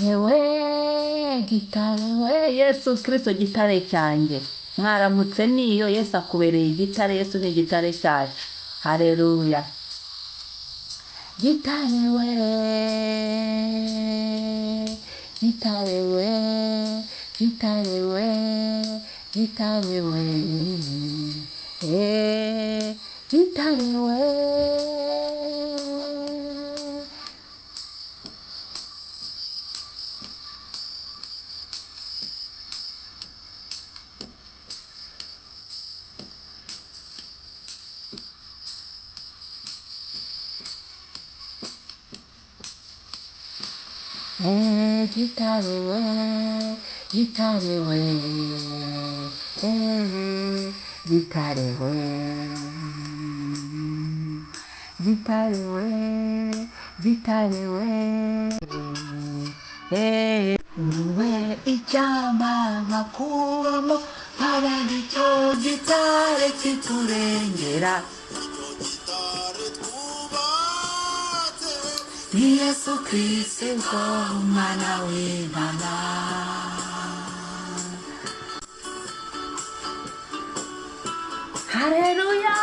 Ewe gitare we, Yesu Kristo gitare cyanjye. Mwaramutse niyo Yesu akubereye igitare, Yesu ni igitare cyacu. Haleluya. Gitare we, gitare we, gitare we, gitare we, eh, gitare we. Eh, gitare we, gitare we, eh, gitare we, gitare we, gitare we, eh, we icyampa nkakubamo nkabona icyo gitare kiturengera. Gitare twubatse. Ni Yesu Kristo umwana w'Imana. Haleluya.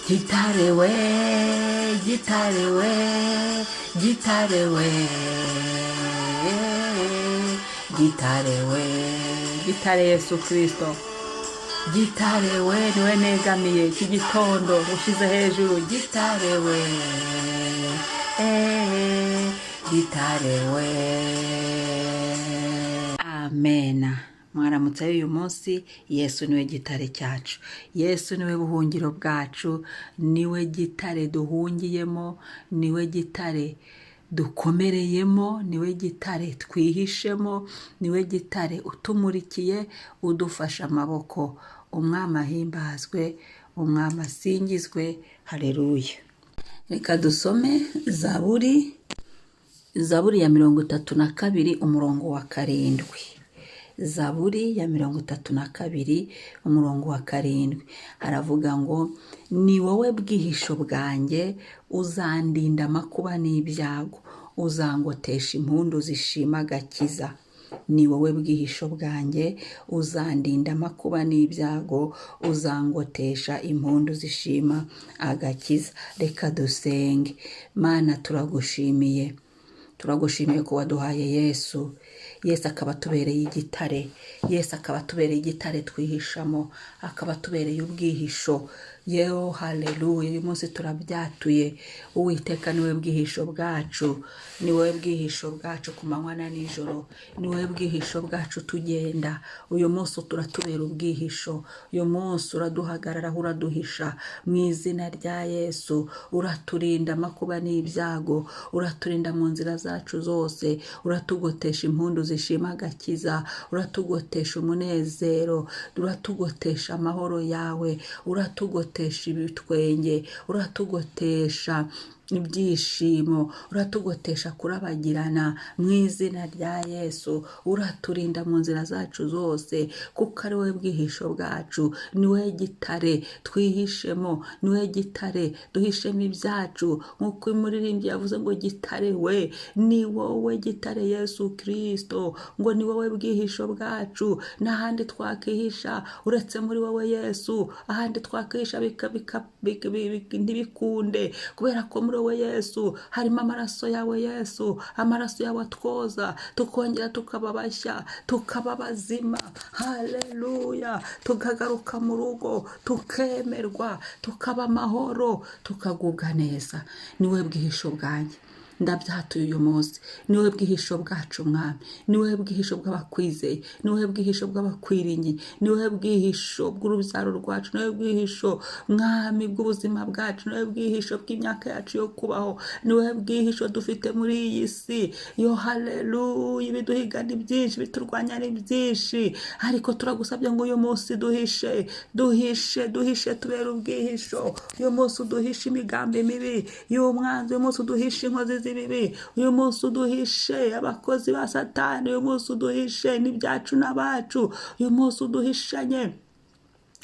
Gitare we, gitare we, gitare we, gitare we, gitare Yesu Kristo. Gitare we, niwe negamiye iki gitondo ushyize hejuru. Gitare we, eh, gitare we. Amena. Mwaramutse uyu munsi. Yesu niwe gitare cyacu, Yesu niwe buhungiro bwacu, niwe gitare duhungiyemo, niwe gitare dukomereyemo, niwe gitare twihishemo, niwe gitare utumurikiye, udufashe amaboko. Umwami ahimbazwe, umwami asingizwe. Haleluya. Reka dusome Zaburi, Zaburi ya 32 umurongo wa 7. Zaburi ya 32 umurongo wa 7 haravuga ngo: ni wowe bwihisho bwanjye, uzandinda amakuba n'ibyago, uzangotesha impundu zishima agakiza. Ni wowe bwihisho bwanjye, uzandinda amakuba n'ibyago, uzangotesha impundu zishima agakiza. Reka dusenge. Mana, turagushimiye, turagushimiye ko waduhaye Yesu. Yesu akaba atubereye igitare, Yesu akaba atubereye igitare twihishamo, akaba atubereye ubwihisho. Yewe haleluya. Uyu munsi turabyatuye. Uwiteka niwe bwihisho bwacu, ni wowe bwihisho bwacu ku manywa na nijoro, ni wowe bwihisho bwacu tugenda. Uyu munsi turatubera ubwihisho, uyu munsi uraduhagararaho, uraduhisha mu izina rya Yesu. Uraturinda amakuba n'ibyago, uraturinda mu nzira zacu zose, uratugotesha impundu zishima agakiza, uratugotesha umunezero, uratugotesha amahoro yawe, uratugotesha ibitwenge, uratugotesha ibyishimo, uratugotesha kurabagirana mu izina rya Yesu. Uraturinda mu nzira zacu zose, kuko ari wowe bwihisho bwacu, ni wowe gitare twihishemo, ni wowe gitare duhishemo ibyacu. Nk'uko umuririmbyi yavuze ngo: gitare we, ni wowe gitare Yesu Kristo, ngo ni wowe bwihisho bwacu, n'ahandi twakihisha uretse muri wowe Yesu. Ahandi twakihisha ntibikunde, kubera ko muri wowe Yesu harimo amaraso yawe Yesu, amaraso yawe atwoza tukongera tukaba bashya, tukaba bazima. Haleluya. Tukagaruka mu rugo, tukemerwa, tukaba amahoro, tukagubwa neza. Niwe bwihisho bwanjye, ndabyatuye uyu munsi. Niwe bwihisho bwacu Mwami, niwe bwihisho bw'abakwizeye, niwe bwihisho bw'abakwiringiye, niwe bwihisho bw'urubyaro rwacu, niwe bwihisho Mwami bw'ubuzima bwacu, niwe bwihisho bw'imyaka yacu yo kubaho, niwe bwihisho dufite muri iyi si. Yo haleluya. Ibiduhiga ni byinshi, biturwanya ni byinshi, ariko turagusabye ngo uyu munsi duhishe, duhishe, duhishe, tubere ubwihisho. Uyu munsi uduhishe imigambi mibi y'umwanzi, uyu munsi uduhishe inkozi z'ibibi, uyu munsi uduhishe abakozi ba Satani, uyu munsi uduhishe n'ibyacu n'abacu, uyu munsi uduhishanye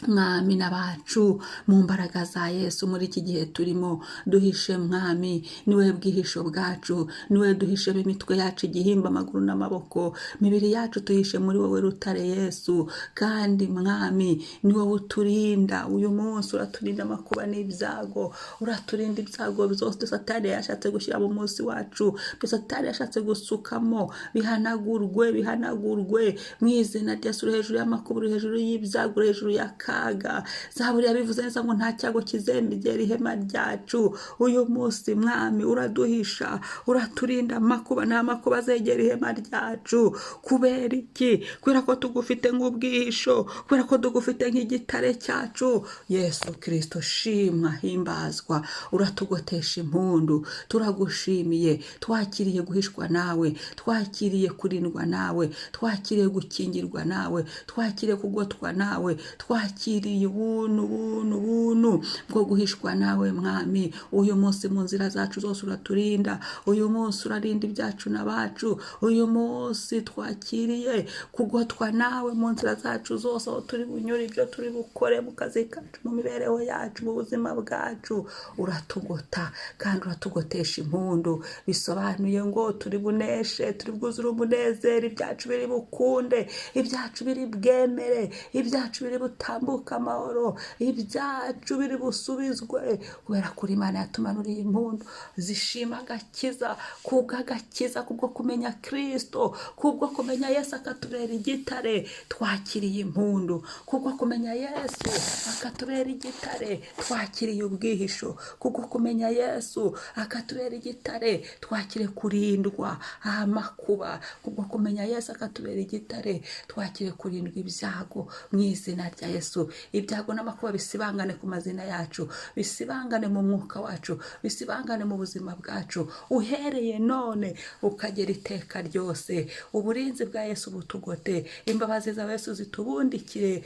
Mwami, n'abacu mu mbaraga za Yesu. Muri iki gihe turimo, duhishe, Mwami. Niwe bwihisho bwacu, niwe duhishemo imitwe yacu, igihimba, amaguru n'amaboko, imibiri yacu tuhishe muri wowe rutare Yesu. Kandi Mwami, ni wowe uturinda. Uyu munsi uraturinda amakuba n'ibyago, uraturinda ibyago byose Satani yashatse gushyira mu munsi wacu, byo Satani yashatse gusukamo. Bihanagurwe, bihanagurwe mu izina rya Yesu. Uri hejuru y'amakuba, uri hejuru y'ibyago, uri hejuru y'akaga. Zaburi yabivuze neza ngo nta cyago kizegera ihema ryacu. Uyu munsi, Mwami, uraduhisha, uraturinda amakuba. Nta makuba azegera ihema ryacu. Kubera iki? Kubera ko tugufite nk'ubwihisho, kubera ko tugufite nk'igitare cyacu. Yesu Kirisito, shimwa, himbazwa. Uratugotesha impundu, turagushimiye. Twakiriye guhishwa nawe, twakiriye kurindwa nawe, twakiriye gukingirwa nawe, twakiriye kugotwa nawe, twakiriye ubuntu, ubuntu, ubuntu bwo guhishwa nawe, Mwami. Uyu munsi mu nzira zacu zose uraturinda. Uyu munsi urarinda ibyacu n'abacu. Uyu munsi twakiriye kugotwa nawe mu nzira zacu zose, aho turi bunyure, ibyo turi bukore, mu kazi kacu, mu mibereho yacu, mu buzima bwacu. Uratugota kandi uratugotesha impundu. Bisobanuye ngo turi buneshe, turi bwuzure umunezero, ibyacu biri bukunde, ibyacu biri bwemere, ibyacu biri butambuke amahoro, ibyacu biri busubizwe, kubera kuri Imana yatumanuriye impundu zishima agakiza, kubw'agakiza, kubwo kumenya Kirisito, kubwo kumenya Yesu akatubera igitare. Twakiriye impundu kubwo kumenya Yesu akatubera igitare. Twakiriye ubwihisho kubwo kumenya Yesu akatubera igitare. Twakire kurindwa amakuba kubwo kumenya Yesu akatubera igitare. Twakire kurindwa ibyago mu izina rya Yesu. Ibyago n'amakuba bisibangane ku mazina yacu, bisibangane mu mwuka wacu, bisibangane mu buzima bwacu, uhereye none ukagera iteka ryose. Uburinzi bwa Yesu butugote, imbabazi za Yesu zitubundikire.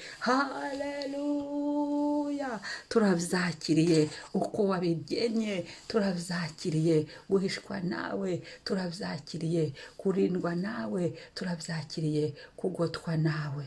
Haleluya! Turabyakiriye uko wabigennye, turabyakiriye guhishwa nawe, turabyakiriye kurindwa nawe, turabyakiriye kugotwa nawe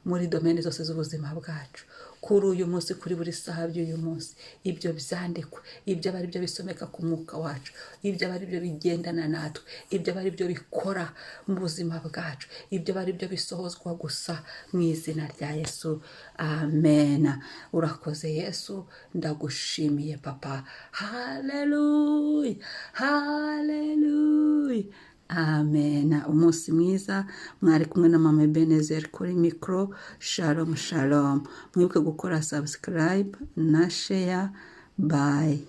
muri domaine zose z'ubuzima bwacu kuri uyu munsi, kuri buri saha by'uyu munsi. Ibyo byandikwa, ibyo aba ari byo bisomeka ku mwuka wacu, ibyo aba ari byo bigendana natwe, ibyo aba ari byo bikora mu buzima bwacu, ibyo aba ari byo bisohozwa gusa mu izina rya Yesu. Amen. Urakoze Yesu, ndagushimiye Papa. Haleluya, haleluya, amen. Umunsi mwiza. Mwari kumwe na Mama Ebenezer kuri mikoro. Shalom, shalom. Mwibuke gukora subscribe na share. Bye.